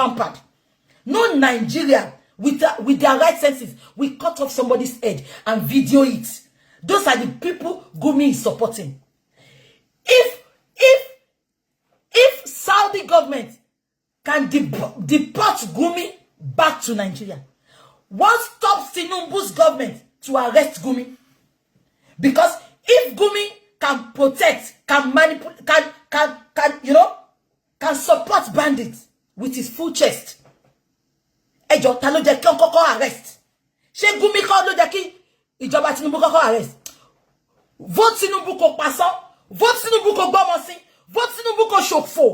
pampered. No Nigeria with their right senses will cut off somebody's head and video it. Those are the people Gumi is supporting. If Saudi government can deport Gumi back to Nigeria, what stops Tinubu's government to arrest Gumi? Because if Gumi can protect, can manipulate, can you know, can support bandits with his full chest, ẹ jọ̀ọ́, ta ló jẹ́ kí wọ́n kọ́kọ́ arrest? Ṣé Gumi kọ́ ló jẹ́ kí ìjọba Tinubu kọ́kọ́ arrest? Vote Tinubu kò pasán, vote Tinubu kò gbọ́mọ sí, vote Tinubu kò ṣòfò.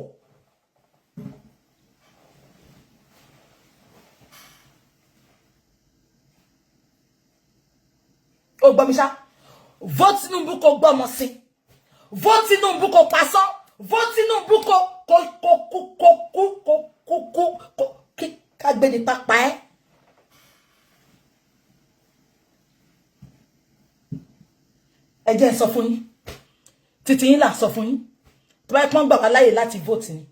Ó gbọ́ mi ṣá? Vote Tinubu kò gbọ́mọ sí, vote Tinubu kò pasán, vote Tinubu kò kú kò kí kágbé ní pápá ẹ. Ẹ jẹ́ n sọ fún yín, títí yín là sọ fún yín. Tó bá pọ́n gbà wá láyè láti vote ni,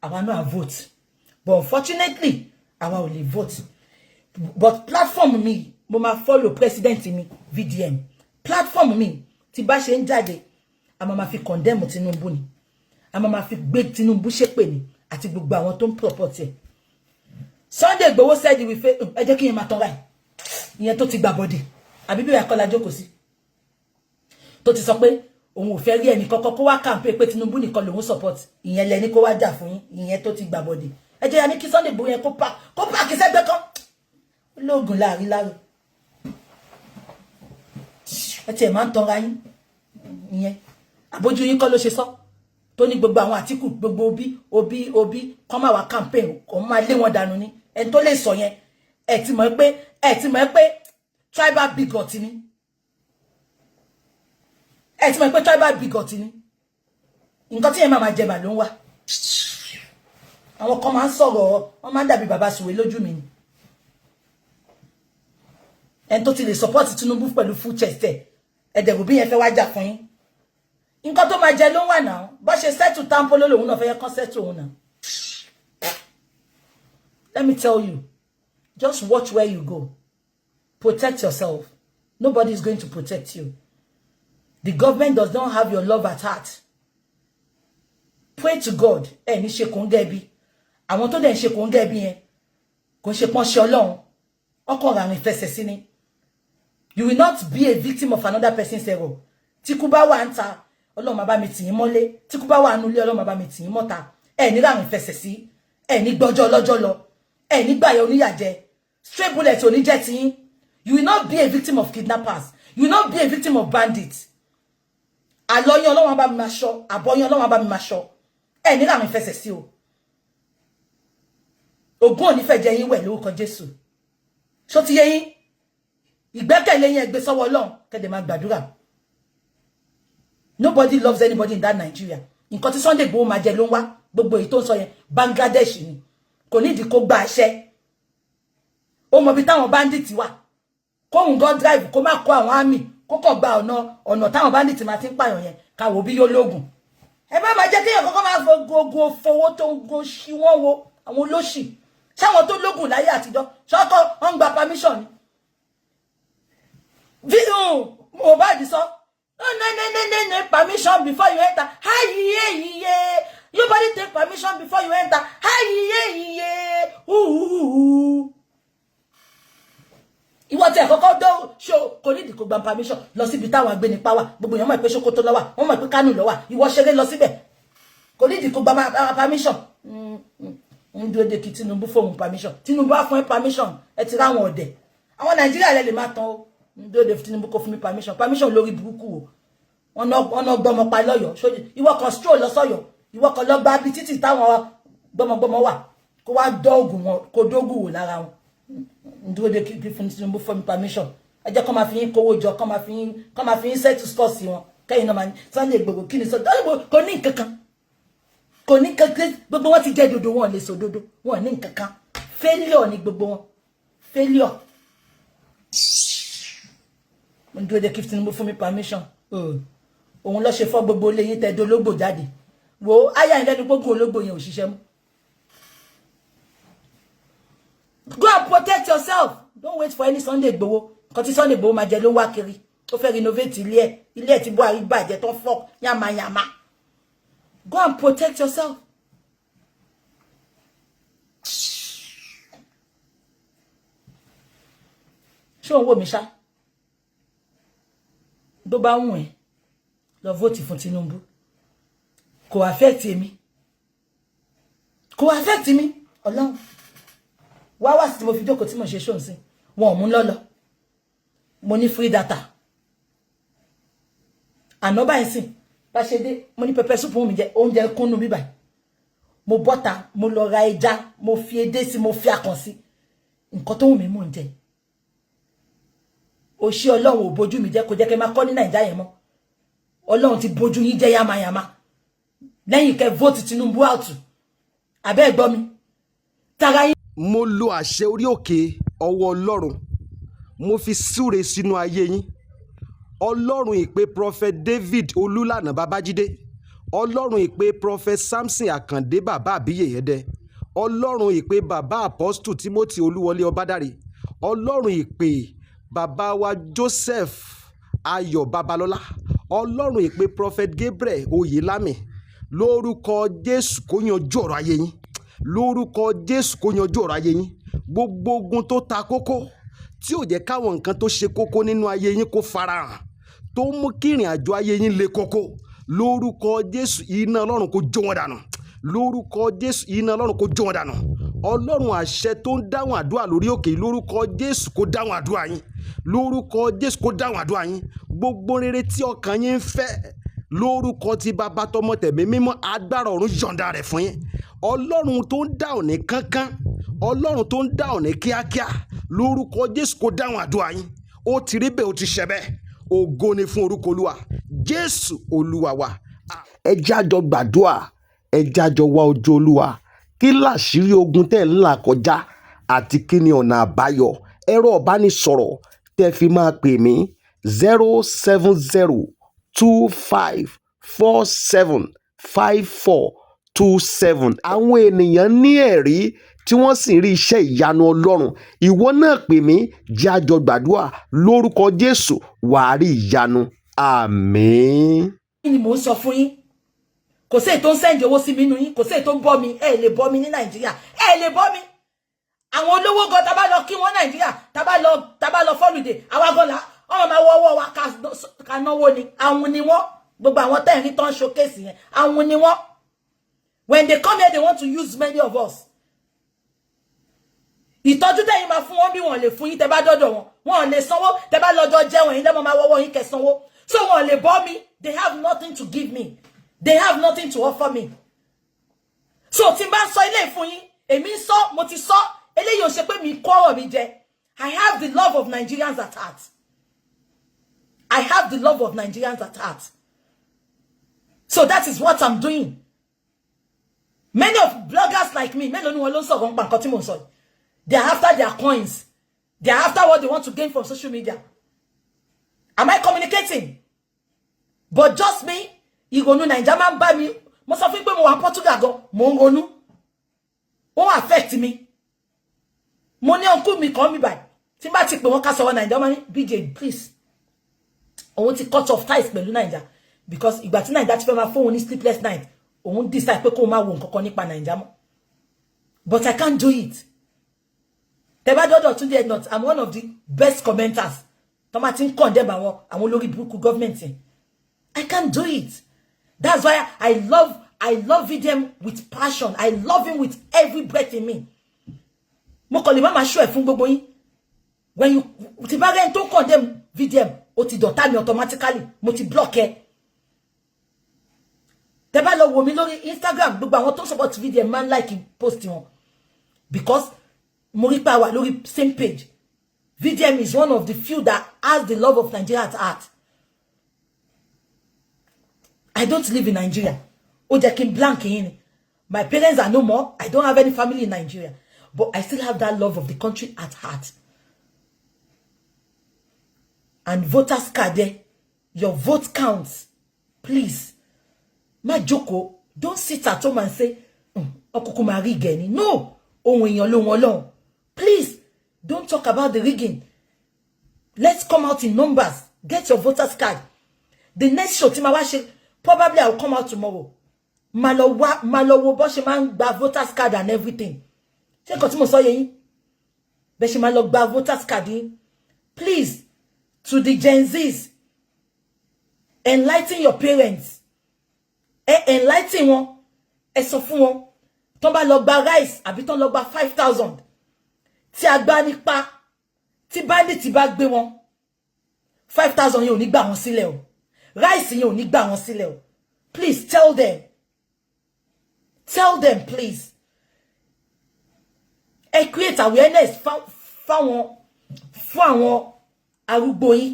àwa náà vote, but unfortunately àwa ò lè vote. But platform mi, mo máa follow president mi, VDM. Platform mi, tí bá ṣe ń jáde, a máa fi condemn Tinubu ni, a máa fi gbé Tinubu ṣépè ni, àti gbogbo àwọn tó ń purport ẹ̀. Sunday Igboho said we fail. Ẹ jẹ́ kí yẹn máa tán ráì, ìyẹn tó ti gbà bọ́dì àbí bí ẹ̀kọ́ la jókòó sí, tó ti sọ pé òun ò fẹ́ rí ẹnì kọ́kọ́ kó wá campaign, pé Tinubu nìkan lòun support. Ìyẹn lẹni kó wá jà fún yín, ìyẹn tó ti gbà bọ́dì. Ẹ jẹ́ ya ní kí Sunday Igboho yẹn kó pa kí sẹ́gbẹ́ kan lóògùn láàrin láàrin. Ẹ tiẹ̀ máa ń tanra yín. Ìyẹn àbójú yín kọ́ ló ṣe sọ tó ní gbogbo àwọn Àtíkù, gbogbo Obi, Obi, Obi kọ́ máa wá campaign, kò máa lé wọn dànù ni. Ẹni tó lè sọ yẹn, ẹ ti mọ̀ pé tribal bigot ni. Ẹ ti mọ̀ pé tribal bigot ni. Nǹkan tí yẹn máa máa jẹ mà ló ń wá. Àwọn kan máa ń sọ̀rọ̀, wọ́n máa ń dàbí bàbá sùwé lójú mi ni. Ẹni tó ti lè support Tinubu pẹ̀lú full chest, ẹ̀ ẹ̀dẹ̀rù bí yẹn fẹ́ wá jà fún yín. Nǹkan tó máa jẹ ló ń wà náà. Bó ṣe settle Tampolo, lòun náà fẹ́ yẹ kán settle òun náà. Let me tell you, just watch where you go. Protect yourself. Nobody is going to protect you. The government does not have your love at heart. Pray to God. Ẹ ní ṣe kò ń gẹ́ bí àwọn tó dẹ̀ ń ṣe kò ń gẹ́ bí yẹn, kò ń ṣe pọ́n ṣe Ọlọ́run ọkọ̀ ràrìn fẹsẹ̀ sí ni. You will not be a victim of another person's error. Tí kú bá wà ń ta, Ọlọ́run máa bá mi tì yín mọ́lé. Tí kú bá wà nulẹ̀, Ọlọ́run máa bá mi tì yín mọ́ta. Ẹ ní ràrìn fẹsẹ̀ sí, ẹ ní gbọ́jọ́ ọlọ́jọ́ lọ, ẹ ní gbàyẹ oníyàjẹ. Stray bullet ò ní jẹ́ tiyín. You will not be a victim of kidnappers. You will not be a victim of bandits. Àlọ́yìn, Ọlọ́run bá mi máa ṣọ́. Àbọ̀yìn, Ọlọ́run bá mi máa ṣọ́. Ẹ ní ràrìn fẹsẹ̀ sí o. Ògún ò ní fẹ́ jẹ yín wẹ̀ lórúkọ Jésù. Ṣó ti yé yín? Ìgbẹ́kẹ̀lé yín, ẹ gbé sọ́wọ́ Ọlọ́run, kẹ́dẹ̀ máa gbàdúrà. Nobody loves anybody in that Nigeria. Nǹkan tí Sunday Igboho máa jẹ ló ń wá. Gbogbo èyí tó ń sọ yẹn, Bangladesh ni, kò nídìí kó gba àṣẹ. Ó mọ ibi táwọn bandits wà. Kóhun gan drive, kó má kó àwọn army, kó kàn gba ọ̀nà táwọn bandits máa ti ń pààyàn yẹn, káwọ bí yóò lóògùn. Ẹ má máa jẹ́ kéèyàn kọ́kọ́ máa fọ gbogbo fowó tó ń go ṣí wọ́n wo àwọn olóṣì. Ṣáwọn tó lóògùn láyé àtijọ́ ṣọ́kọ́ wọ́n ń gba permission ni? Mohbad sọ, "No, no, no, no, no, no permission before you enter." Ayiye iye, you body take permission before you enter. Ayiye iye. Ìwọ tí ẹ kọ́kọ́ dó ṣó, kò nídìí kó gba permission lọ síbi táwọn agbénipa wà. Gbogbo èèyàn mọ̀ pé Sokoto ló wà, wọ́n mọ̀ pé Kánò ló wà. Ìwọ ṣeré lọ síbẹ̀, kò nídìí kó gba permission. Ń dúró de kí Tinubu fóun permission. Tinubu á fún ẹ permission? Ẹ ti ráwọn ọ̀dẹ̀ àwọn Nàìjíríà lẹ lè má tán o. Ń dúró de Tinubu kó fún mi permission? Permission lórí burúkú o. Wọn náà gbọmọ pa lọ́yọ̀ọ́. Ìwọ kan stroll lọ sọ́yọ́, ìwọ kan lọ gba bí títì táwọn gbọmọgbọmọ wà, kó wá dọ́ọ̀gùn wọn, kó dógùn wò lára wọn. Ń dúró de kí fún Tinubu fún mi permission? Ẹ jẹ́ kó máa fi yín kówó jọ, kó máa fi yín settle scores wọn. Kẹ́yìn náà máa ní Sunday Igboho. Kí ni Sunday Igboho? Kò ní nǹkan kan, kò ní kankan. Gbogbo wọn ti jẹ́ dodo, wọn lè sọ dodo, wọn ní nǹkan kan. Failure ni gbogbo wọn, failure. Ń dúró de kí Tinubu fún mi permission? Òun lọ ṣe fọ́ gbogbo ilé yín, tẹ́ dológbò jáde. Wo áyà yín lẹ́nu, gbogbo ológbò yẹn ò ṣiṣẹ́ mọ́. Go and protect yourself. Don't wait for any Sunday Igboho. Nǹkan tí Sunday Igboho máa jẹ ló ń wá kiri. Ó fẹ́ renovate ilé ẹ̀. Ilé ẹ̀ tí Buhari bàjẹ́ tó ń fọ́ yàmàyàmà. Go and protect yourself. Ṣé òun wò mí ṣá? Tó bá wùn ẹ́, lọ vote fún Tinubu. Kò affect èmi. Kò affect mi. Ọlọ́run. Wá wá sí tí mo fi jókòó tí mo ṣe ṣóun sí. Wọn ò mú lọ́lọ́. Mo ní free data. Àná báyìí sìn, bá ṣe dé, mo ní pepper soup mi jẹ, oúnjẹ kúnnú bíbà. Mo bọ́ta, mo lọ ra ẹja, mo fi edé sí, mo fi akàn sí. Nǹkan tó wù mí mò ń jẹ. Òṣì Ọlọ́run ò bójú mi jẹ́, kò jẹ́ kẹ́ máa kọ́ ní Nàìjíríà yẹn mọ́. Ọlọ́run ti bójú yín jẹ́ yámayàmá. Lẹ́yìn kẹ́ vote Tinubu out. Àbẹ́ ẹ̀ gbọ́ mi. Tara yín. Mo lo àṣẹ orí òkè ọwọ́ Ọlọ́run, mo fi súre sínú ayé yín. Ọlọ́run ìpè Prophet David Olúlànà Babájídé, Ọlọ́run ìpè Prophet Samson Àkàndé, bàbá àbíyèyẹdẹ, Ọlọ́run ìpè bàbá Apostle Timothy Olúwọlé Ọbádáre, Ọlọ́run ìpè bàbá wa Joseph Ayọ̀ Babalọ́lá, Ọlọ́run ìpè Prophet Gabriel Oyèlámì, lórúkọ Jésù, kó yanjú ọ̀rọ̀ ayé yín. Lórúkọ Jésù, kó yanjú ọ̀rọ̀ ayé yín. Gbogbo ogun tó ta kókó, tí ò jẹ́ káwọn nǹkan tó ṣe kókó nínú ayé yín kó farahàn, tó mú kí ìrìn àjò ayé yín le kókó, lórúkọ Jésù, iná Ọlọ́run kó jó wọn dànù. Lórúkọ Jésù, iná Ọlọ́run kó jó wọn dànù. Ọlọ́run àṣẹ tó ń dáhùn àdúrà lórí òkè, lórúkọ Jésù, kó dáhùn àdúrà yín. Lórúkọ Jésù, kó dáhùn àdúrà yín. Gbogbo rere tí ọkàn yín ń fẹ́, lórúkọ tí Bàbá, Tọmọ, Tẹ̀mí Mímọ́, agbára ọ̀run yọ̀ǹda rẹ̀ fún yín. Ọlọ́run tó ń dáhùn ní kánkán, Ọlọ́run tó ń dáhùn ní kíákíá, lórúkọ Jésù, kó dáhùn àdúrà yín. Ó ti rí bẹ́ẹ̀, ó ti ṣẹ bẹ́ẹ̀. Ògo ni fún orúkọ Olúwa. Jésù Olúwa wa. Ẹ jẹ́ á jọ gbàdúrà, ẹ jẹ́ á jọ wá ojú Olúwa. Kí làṣírí ogun tẹ́ ń là kọjá àti kí ni ọ̀nà àbáyọ? Ẹ̀rọ ìbánisọ̀rọ̀ tẹ́ fi máa pè mí: 07025475427. Àwọn ènìyàn ní ẹ̀rí tí wọ́n sì rí iṣẹ́ ìyanu Ọlọ́run. Ìwọ náà pè mí, jẹ́ á jọ gbàdúrà. Lórúkọ Jésù, wàá rí ìyanu. Àmín. Kí ni mò ń sọ fún yín? Kò sí èyí tó ń send owó sí mi nínú yín, kò sí èyí tó ń bọ́ mi. Ẹ lè bọ́ mi ní Nàìjíríà, ẹ lè bọ́ mi. Àwọn olówó gan, tá bá lọ kí wọ́n Nàìjíríà, tá bá lọ for holiday, àwa gan la wọ́n máa wọ ọwọ́ wa ká náwó ni. Àwọn ni wọ́n, gbogbo àwọn tẹ́ẹ̀rí tó ń showcase yẹn, àwọn ni wọ́n. When they come here, they want to use many of us. Ìtọ́jú tẹ́yìn máa fún wọn bí wọ́n lè fún yín, tẹ́ bá dọ́dọ̀ wọn, wọn lè sanwó. Tẹ́ bá lọ́jọ́ jẹun, ẹ̀yin lẹ́mọ̀ máa wọ́wọ́ yín kẹ́ sanwó. So wọn lè bọ́ mi. They have nothing to give me, they have nothing to offer me. So tí n bá sọ ilé fún yín, èmi ń sọ, mo ti sọ eléyìí, ò ṣe pé mi kọ́ ọ̀rọ̀ mi jẹ. I have the love of Nigerians at heart. I have the love of Nigerians at heart. So that is what I'm doing. Many of bloggers like me, mélòó ni wọn ló ń sọ̀rọ̀ nípa nǹkan tí mò ń sọ yìí? They are after their coins. They are after what they want to gain from social media. Am I communicating? But just me, ìrònú Naija máa ń bá mi. Mo sọ fún pé mo wà Portugal gan, mo ń ronú. Ó affect mi. Mo ní uncle mi kan mi báyìí. Tí n bá ti pè wọ́n ká sọ̀rọ̀ Naija, wọ́n ní, "BJ, please." Òun ti cut off ties pẹ̀lú Naija because ìgbà tí Naija ti fẹ́ máa fóun ní sleepless night, òun decide pé kó máa wo nǹkan kan nípa Naija mọ́. But I can't do it. Tẹ́ bá dọ́dọ̀ Túndé Ednut, I'm one of the best commenters tó máa ti ń condemn àwọn olórí burúkú government yẹn. I can't do it. That's why I love VDM with passion. I love him with every breath in me. Mo kàn lè má máa show ẹ̀ fún gbogbo yín. When you ti bá rẹ́ni tó condemn VDM, ó ti dọ̀tá mi automatically. Mo ti block ẹ. Tẹ́ bá lọ wò mí lórí Instagram, gbogbo àwọn tó support VDM máa ń like post wọn because mo rí pé a wà lórí same page. VDM is one of the few that has the love of Nigeria at heart. I don't live in Nigeria. Ó jẹ́ kí n blank yín ni. My parents are no more. I don't have any family in Nigeria, but I still have that love of the country at heart. And voters card there, your vote counts. Please, má jókòó. Don't sit at home and say, "Ọkùnkùn máa rí gẹ̀ẹ́ni." No, ohun èèyàn ló wọn lọ́hùn. Please. Don't talk about the rigging. Let's come out in numbers. Get your voters card. The next show tí màá wá ṣe, probably I will come out tomorrow. Máa lọ wá, máa lọ wo bó ṣe máa ń gba voters card and everything. Ṣé nǹkan tí mo sọ yé yín? Bẹ́ ṣe máa lọ gba voters card yín. Please, to the Gen Zs, enlighten your parents. Ẹ enlighten wọn. Ẹ sọ fún wọn. Tán bá lọ gba rice àbí tán lọ gba 5,000. Tí a gbá nípa, tí bandit bá gbé wọn, 5,000 yẹn ò ní gbà wọ́n sílẹ̀ o. Rice yẹn ò ní gbà wọ́n sílẹ̀ o. Please tell them. Tell them, please. Ẹ create awareness fáwọn, fún àwọn arúgbó yín.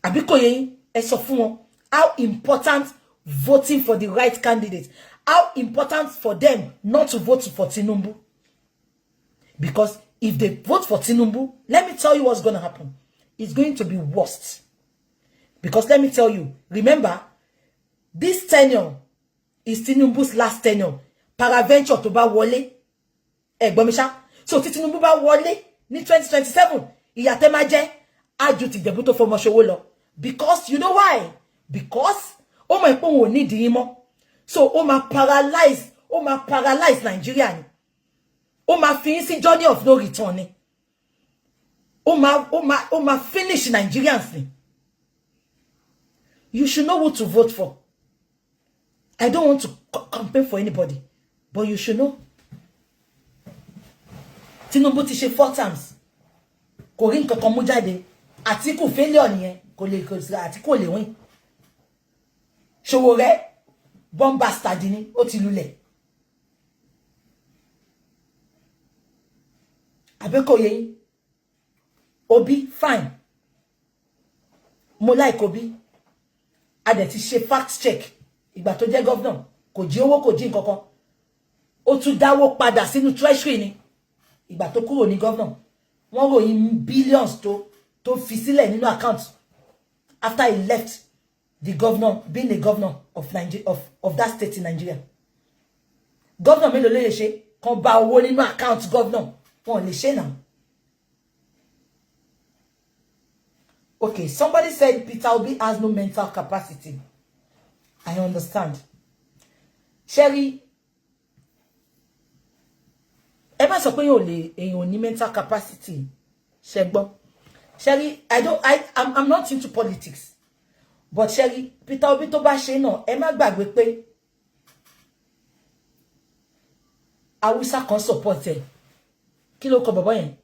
Àbí kò yé yín? Ẹ sọ fún wọn how important voting for the right candidate, how important for them not to vote for Tinubu. Because if they vote for Tinubu, let me tell you what's going to happen. It's going to be worst. Because let me tell you, remember, this tenure is Tinubu's last tenure. Peradventure tó bá wọlé. Ẹ gbọ́ mi ṣá. So tí Tinubu bá wọlé ní 2027, ìyà tẹ́ máa jẹ á ju ti Ìjẹ̀bú tó fọmọ ṣòwò lọ. Because you know why? Because ó mọ̀ pé òun ò nídìí yín mọ́. So ó máa paralyze Nigeria ni. Ó máa fi yín sí journey of no return ni. Ó máa finish Nigerians ni. You should know who to vote for. I don't want to campaign for anybody, but you should know. Tinubu ti ṣe four times. Kò rí nǹkan kan mú jáde. Àtíkù failure nìyẹn. Kò lè, kò sí, Àtíkù ò lè win. Sowore bomb bastard ni, ó ti lulẹ̀. Àbí kò yé yín? Obi fine. Mo like Obi. A dẹ̀ ti ṣe fact check. Ìgbà tó jẹ́ governor, kò jí owó, kò jí nǹkan kan. Ó tún dáwó padà sínú treasury ni. Ìgbà tó kúrò ní governor, wọ́n ròyìn billions tó fi sílẹ̀ nínú account after he left the governor, being a governor of Nigeria, of that state in Nigeria. Governor mélòó ló lè ṣe kan bá owó nínú account governor? Wọn ò lè ṣe náà. Okay, somebody said Peter Obi has no mental capacity. I understand. Sherry, ẹ má sọ pé èèyàn ò lè, èèyàn ò ní mental capacity. Ṣé gbọ́? Sherry, I don't, I, I'm not into politics. But Sherry, Peter Obi tó bá ṣe náà, ẹ má gbàgbé pé Hausa kan support ẹ. Kí ló kọ bàbá yẹn?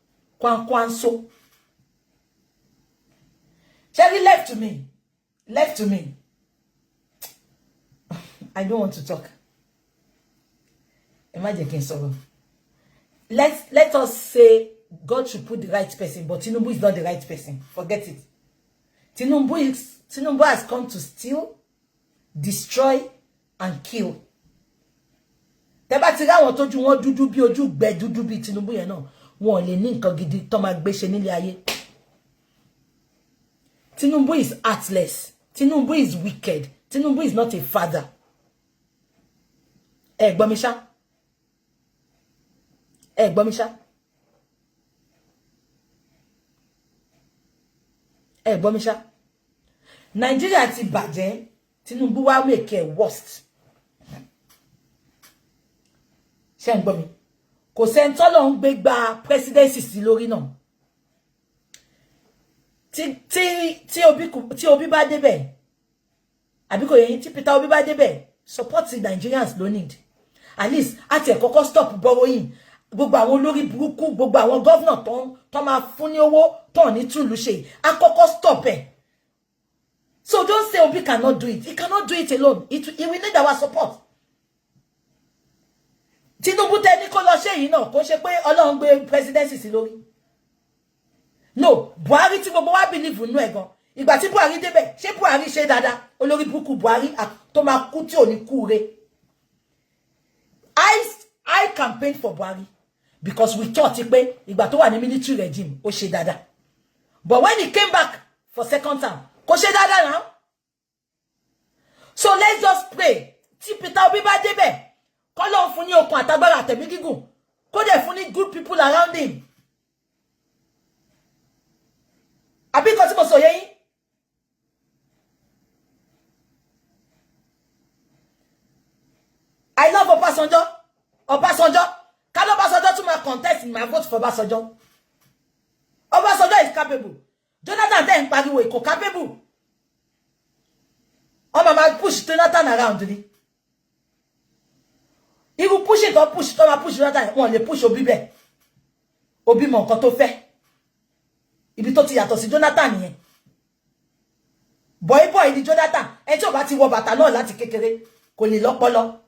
Kwankwanso. Sherry, left to me. Left to me. I don't want to talk. Ẹ má jẹ́ kí n sọ̀rọ̀. Let us say God should put the right person, but Tinubu is not the right person. Forget it. Tinubu has come to steal, destroy, and kill. Tẹ́ bá ti rí àwọn tójú wọn dúdú bí ojú gbẹ dúdú bí Tinubu yẹn náà, wọn ò lè ní nǹkan gidi tó máa gbé ṣe nílé ayé. Tinubu is heartless. Tinubu is wicked. Tinubu is not a father. Ẹ gbọ́ mi ṣá. Ẹ gbọ́ mi ṣá. Ẹ gbọ́ mi ṣá. Nigeria ti bàjẹ́, Tinubu wá make it worst. Ṣé ń gbọ́ mi? Kò sẹ́ni t'Ọlọ́run gbé gba presidency sí lórí náà. Tí Obi bá débẹ̀, àbí kò yé yín, tí Peter Obi bá débẹ̀, support the Nigerians ló need. At least, a ti ẹ̀ kọ́kọ́ stop borrowing. Gbogbo àwọn olórí burúkú, gbogbo àwọn governor tó máa fún ní owó, tó ní túlù ṣe, a kọ́kọ́ stop ẹ̀. So don't say Obi cannot do it. He cannot do it alone. He will need our support. Tinubu tẹ́ ní kó lọ ṣe yìí náà, kó ṣe pé Ọlọ́run gbé presidency sí lórí. No, Buhari tí gbogbo wa believe nínú ẹ̀ gan. Ìgbà tí Buhari débẹ̀, ṣé Buhari ṣe dáadáa? Olórí burúkú Buhari tó máa kú tí ò ní kú re. I campaigned for Buhari because we thought pé ìgbà tó wà ní military regime ó ṣe dáadáa. But when he came back for second term, kò ṣe dáadáa now. So let's just pray. Tí Peter Obi bá débẹ̀, k'Ọlọ́run fún ní okun àtagbára àtẹ̀mí gígùn, kó dẹ̀ fún ní good people around him. Àbí nǹkan tí mo sọ yé yín? I love Ọbásanjọ́. Ọbásanjọ́, ká ló Ọbásanjọ́ tún máa contest, my vote for Ọbásanjọ́. Ọbásanjọ́ is capable. Jonathan tẹ́ ń pariwo kò capable. Ọmọ máa push Jonathan around ni. Irú pushing tó push, tó máa push Jonathan, wọn lè push Obi bẹ́ẹ̀. Obi mọ nǹkan tó fẹ́. Ibi tó ti yàtọ̀ sí Jonathan nìyẹn. Boy boy ni Jonathan. Ẹ tí ò bá ti wọ bàtà náà láti kékeré, kò lè lọ́pọlọ.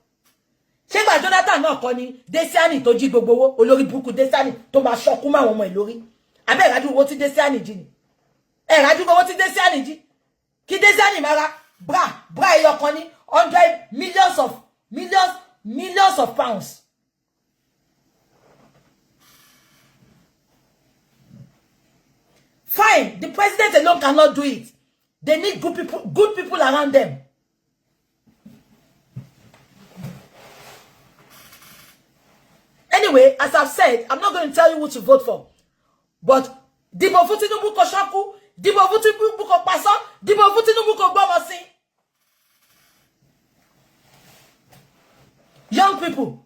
Ṣé gba Jonathan náà kọ́ ni Desiani tó jí gbogbo owó? Olórí burúkú Desiani tó máa ṣọkú máwọn ọmọ ẹ̀ lórí. Abẹ́ ìrájú owó tí Desiani jí ni. Ẹ̀rájú owó tí Desiani jí. Kí Desiani máa ra bra ẹyọ kan ní hundred millions of millions millions of pounds. Fine, the president alone cannot do it. They need good people around them. Anyway, as I've said, I'm not going to tell you who to vote for. But dìbò fún Tinubu kó ṣọ́kú, dìbò fún Tinubu kó pasán, dìbò fún Tinubu kó gbọ́mọ sí. Young people,